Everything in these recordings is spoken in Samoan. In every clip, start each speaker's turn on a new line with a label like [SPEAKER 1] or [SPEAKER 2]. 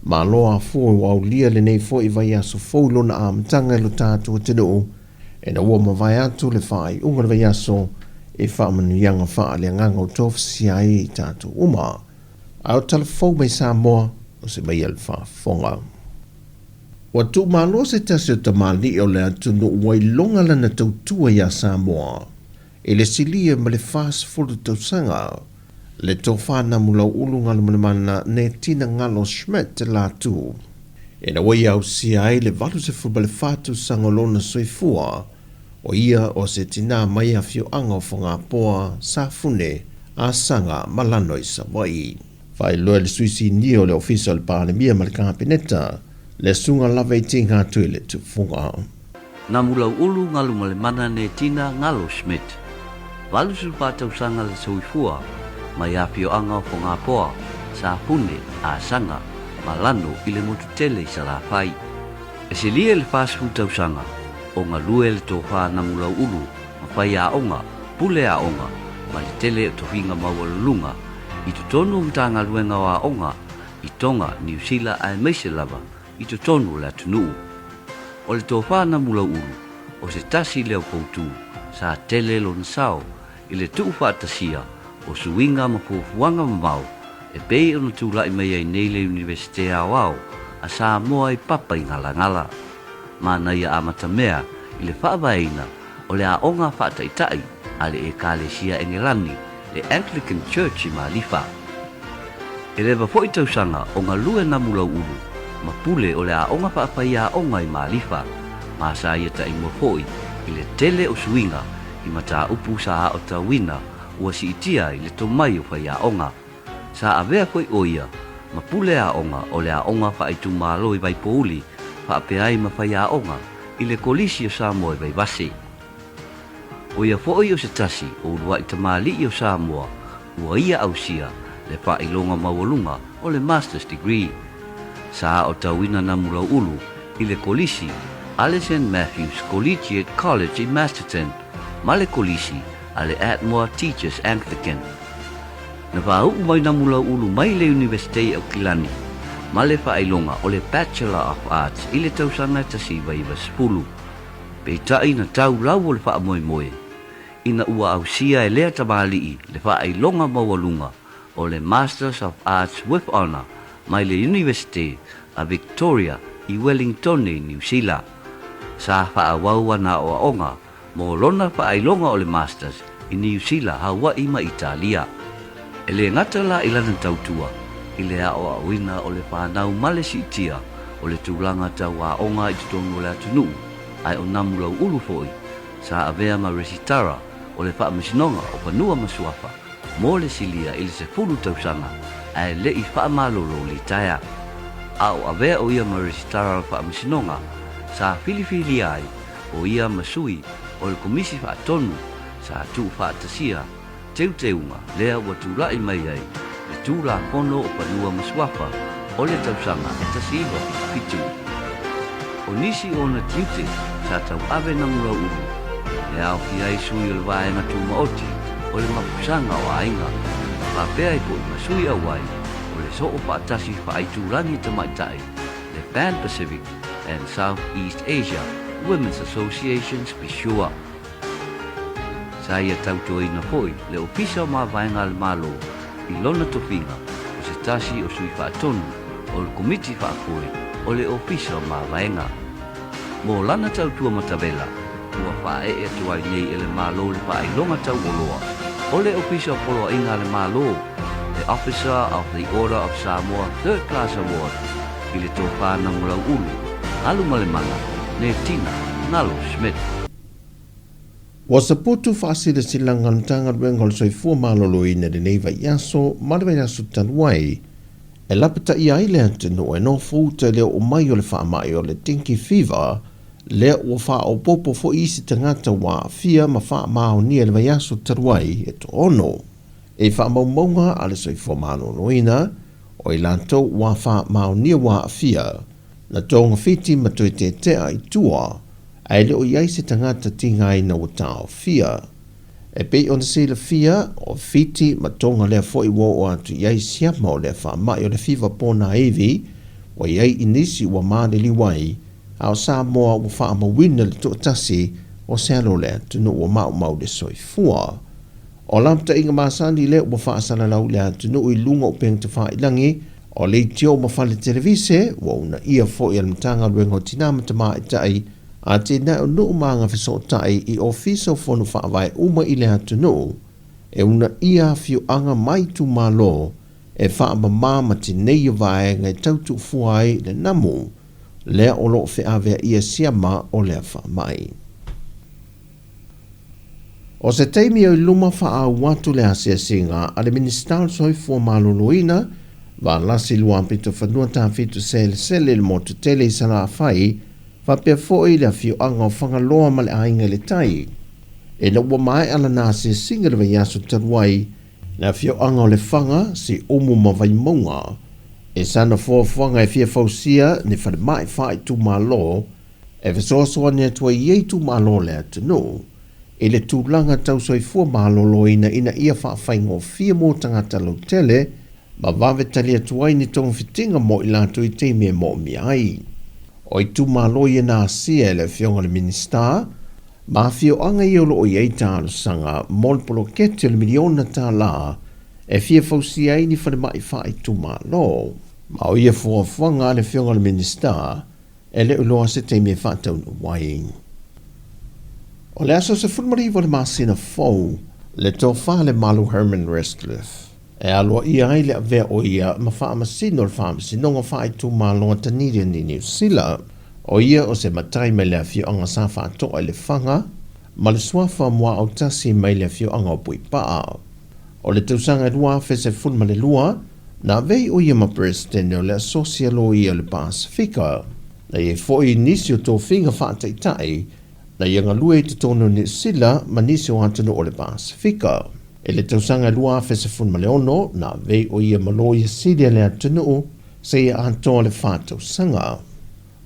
[SPEAKER 1] Malo afua ua aulia lenei foi vaiaso fou i lona amataga i lo tatou atunuu, ina ua mavae atu le faaiuga o le vaiaso i faamanuiaga faaleagaga ua tofusia ai i tatou uma. A o tala fou mai Samoa, o se mai a le faafofoga. Ua tuumalo se tasi o tamalii o le atunuu ua iloga lana tautua iā Samoa i le silia ma le 40 tausaga, le Tofa Namulau'ulu Galumalemana Netina Galo Schmidt Latu, ina ua ia ausia ai le 84 tausaga o lona soifua, o ia o se tinā mai afioaga o Fogapoa, Safune, Asaga ma Lano i Savaii. Faailoa e le Sui Sinia o le Ofisa o le Palemia ma le Kapeneta, le Susuga Laveitinga Tuiletufuga.
[SPEAKER 2] Namulau'ulu Galumalemana Netina Galo Schmidt, 84 tausaga le soifua, mai afioaga o Fogapoa, Safune, Asaga ma Lano i le motu tele i Salafai. E silia i le 40 tausaga o galue le tofa Namulau'ulu ma faiaoga, pule aoga ma le tele o tofiga maualuluga i totonu o Matagaluega o Aoga i Tonga, Niu Sila aemaise lava i totonu o le atunuu. O le tofa Namulau'ulu o se tasi lea o poutu sa tele lona sao i le tuufaatasia o suiga ma fuafuaga mamao e pei ona tulai mai ai nei le Iunivesite Aoao a Samoa i Papaigalagala. Manaia amatamea i le faavaeina o le aoga faataitai a le Ekalesia Engelani, le Anglican Church i Malifa. E leva foi tausaga o galue Namulau'ulu ma pule o le aoga faafaiaoga i Malifa, ma sa ia taimua foi i le tele o suiga i mataupu sa aotauina ua siitia ai le tomai o faiaoga. Sa avea foi ʻo ia ma pule aoga o le Aoga Faaitumalo i Vaipouli faapea ai ma faiaoga i le Kolisi o Samoa i Vaivase. ʻO ia foi o se tasi o uluaʻi tamalii o Samoa ua ia ausia le faailoga maualuga o le Master's Degree. Sa aotauina Namulauʻulu i le Kolisi Alice and Matthews Collegiate College i Masterton ma le Kolisi a le Atmoa Teachers Anglican. Na faauu mai Namulauʻulu mai le Iunivesitei Aukilani ma le faailoga o le Bachelor of Arts i le tausaga e 1990. Peitai na tau lau o le faamoemoe ina ua ausia e lea tamalii le faailoga maualuga o le Masters of Arts with Honour mai le Iunivesite a Victoria i Wellingtone i Niu Sila. Sa faaauau ana aoaoga mo lona faailoga o le Masters i Niu Sila, Hawaii ma Italia. E le gata la i lana tautua i le aoaoina o le whanau ma le siitia o le tulaga tau aoga i totonu o le atunuu, ae o Namulau'ulu foi sa avea ma Resitara o le Faamasinoga o Fanua ma Suafa mo le silia i le 10 tausaga ae le i faamalolo litaea. A o avea o ia ma Resitara o le Faamasinoga sa filifilia ai o ia ma sui o le Komisi Faatonu sa tuufaatasia teuteuga lea ua tulai mai ai le Tulafono o Fanua ma Suafa o le tausaga e 1977. O nisi o ona tiute sa tauave Namulau'ulu e aofia ai sui o le Vaega Tumaoti o le Mapusaga o Aiga, faapea ai foi ma sui auai o le Soo Faatasi Faaitulagi Tamaitai, le Pan Pacific and South East Asia Women's Association Spesua. Sa ia tautuaina foi le Ofisa o Mavaega a le Malo i lona tofiga o se tasi o sui faatonu o le Komiti Faafoe o le Ofisa o Mavaega. Mo lana tautua matavela, ua faaee atu ai nei e le Malo le faailoga tauoloa o le Ofisa o Poloaiga a le Malo, le Officer of the Order of Samoa Third Class Award, i le tofa Namulau'ulu, Galumalemana, Netina, Galo Schmidt.
[SPEAKER 1] Ua saputu faasilasilaga a le Matagaluega o le Soifua Maloloina i lenei vaiaso ma le vaiaso talu ai, e lapataia ai le atunuu e nofo uta i le oo mai o le faamai o le dengue fever, lea ua faaopoopo foi isi tagata ua aafia ma faamaonia i le vaiaso talu ai e toaono. I faamaumauga a le Soifua Maloloina, o i latou ua faamaonia ua aafia, na togafiti ma toe tetea i tua, ae le o i ai se tagata tigaina ua taofia. E pei ona silafia, o Fiti ma Tonga lea foi ua oo atu i ai siama o lea faamai o le fiva pona ivi, Ua i ai i nisi ua maliliu ai, a o Samoa ua faamauina le toatasi o se alo o le atunuu ua maumau le soifua. O lapataiga masani lea ua faasalalau i le atunuu i luga o upega tafailagi, o leitio ma fale televise, ua uunaia foi e le Matagaluega o Tina ma Tamaitai, Atinae o Nuu ma Agafesootai i Ofisa o Fono Faavae uma i le atunuu, e uunaia afioaga ma itumalo e faamama ma tineia vaega e tau tuufua ai le namu lea o lo o feaveaia siama o lea faamai. O se taimi o i luma faaau atu le asiasiga a le Minisita o le Soifua Maloloina, Valasi Luapitofanua Tafito Selesele i le motu tele i Salafai, faapea foi le afioaga o Fagaloa ma le Aiga i le Tai. Ina ua maea lana asiasiga i le vaiaso talu ai, le afioaga o Lefaga, Siumu ma Vaimauga, i sana fuafuaga e fia fausia ni falemai faaitumalo e fesoasoani atu ai i ia itumalo o le atunuu i le tulaga tau soifua maloloina ina ia faafaigofie mo tagata lautele ma vave tali atu ai ni togafitiga mo i latou i taimi e moomia ai. O itumalo ia na asia e le Afioga i le Minisita ma afioaga ia o lo o i ai talosaga mo le poloketi o le miliona tala e fia fausia ai ni falemai faaitumalo. Ma o ia fuafuaga a le Afioga i le Minisita e le o iloa se taimi e faataunuu ai. O le aso 19 o le masina fou, le Tofa a le Malu Herman Restliff, e aloaia ai le avea o ia ma Faamasino o le Faamasinoga Faaitumalo a Dunedin i Niu Sila. O ia o se matai mai le afioaga sa faatoa i Lefaga ma le suafa muaautasi mai le afioaga o Puipaa. O le tausaga e 2012, na avea o ia ma Peresetene o le Asosi a Loia o le Pasefika. Na i ai foi nisi o tofiga faataitai na ia galue i totonu o Niu Sila ma nisi o atunuu o le Pasefika. I le tausaga e 2016, na avea o ia ma Loia Sili a le atunuu seia atoa le fa tausaga.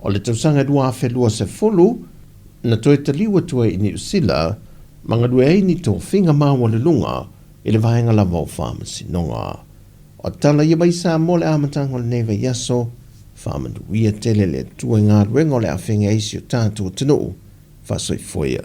[SPEAKER 1] O le tausaga e 2020, na toe taliu atu ai i Niu Sila ma galue ai ni tofiga maualuluga i le vaega lava o Faamasinoga. O tala ia mai Samoa le amataga o lenei vaiaso, faamanuia tele le Atua i galuega o le a feagai ai si o tatou atunuu. Faasoifua ia.